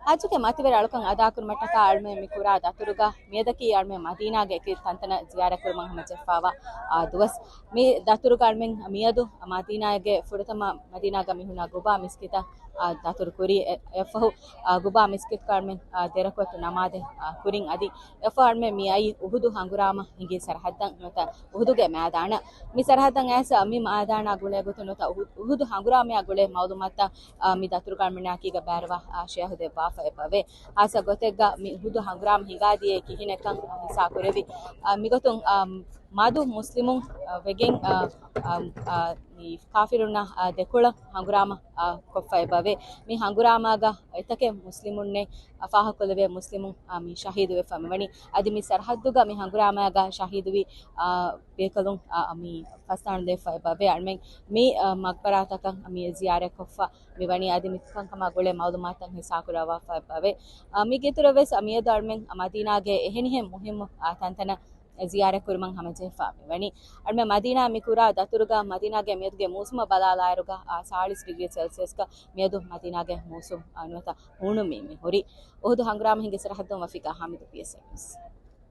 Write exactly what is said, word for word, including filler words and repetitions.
ޙައްޖުގެ މަތިވެރި އަޅުކަން އަދާކުރުމަށްޓަކާ އަޅުމެން މި ކުރާ ދަތުރުގަ މިއަދަކީ އަޅުމެން މަދީނާގެ އެކި ތަންތަނަށް ޒިޔާރަތް ކުރުމަށް ހަމަޖެހިފައިވާ، އާ، ދުވަސް. މި ދަތުރުގަ އަޅުމެން މިއަދު މަދީނާގެ ފުރަތަމަ މަދީނާގަ މި ހުންނަ ގުބާ މިސްކިތަށް، އާ، ދަތުރު ކުރީ. އެ، އެއަށްފަހު، އާ، ގުބާ މިސްކިތުގަ އަޅުމެން، އާ، ދެރަކުޢަތު ނަމާދެއް، އާ، ކުރިން އަދި އެއަށްފަހު އަޅުމެން މި އައީ އުހުދު ހަނގުރާމަ ހިނގި ސަރަހައްދަށް ނުވަތަ އުހުދުގެ މައިދާނަށް. މި ސަރަހައްދަށް އައިސް މި މައިދާނާ ގުޅޭ ގޮތުން ނުވަތަ އުހު-، އުހުދު ހަނގުރާމަޔާ ގުޅޭ މައުލޫމާތުތައް، އާ، މި ދަތުރުގަ އަޅުމެންނާ އެކީގަ ބައިވެރިވާ، އާ، ޝައިހުދެއް ވާފަ އެބަވޭ. ހާއްސަ ގޮތެއްގަ މި އުހުދު ހަނގުރާމަ ހިނގާދިޔައީ ކިހިނެއްކަން ހިއްސާ ކުރެވި. އާ، މިގޮތުން، އާ، މަދު މުސްލިމުން، އާ، ވެގެން، އާ، އާ، އާ، މި ކާފިރުންނާ، އާ، ދެކޮޅަށް ހަނގުރާމަ، އާ، ކޮށްފަ އެބަވޭ. މި ހަނގުރާމާގަ އެތަކެއް މުސްލިމުންނެއް، އާ، ފާހަގަކޮށްލެވޭ މުސްލިމުން، އާ، މި ޝަހީދުވެފަ މިވަނީ. އަދި މި ސަރަހައްދުގަ މި ހަނގުރާމާގަ ޝަހީދުވި، އާ، ބޭކަލުން، އާ، މި ފަސްދާނުލެވިފަ އެބަވޭ. އަޅުމެން މި، އާ، މަގްބަރާތަކަށް މި ޒިޔާރަތްކޮށްފަ މިވަނީ. އަދި މިކަންކަމާ ގުޅޭ މައުލޫމާތުތައް ހިއްސާކުރައްވާފަ އެބަވޭ. އާ، މި ގިނަ ދުރަށްވެސް މިއަދު އަޅުމެން މަދީނާގެ އެހެނިހެން މުހިއްމު، އާ، ތަންތަނަށް ޒިޔާރަތް ކުރުމަށް ހަމަޖެހިފަ މިވަނީ. އަޅުމެން މަދީނާ މި ކުރާ ދަތުރުގަ މަދީނާގެ މިއަދުގެ މޫސުމަށް ބަލާލާއިރުގަ، އާ، ސާޅީސް ޑިގްރީ ސެލްސިއަސްގަ މިއަދު މަދީނާގެ މޫސުމް، އާ، ނުވަތަ ހޫނު މި، މި ހުރީ. އުހުދު ހަނގުރާމަ ހިނގި ސަރަހައްދުން ވަފީގާ ހާމިދު، ޕީއެސްއޭ ނިއުސް.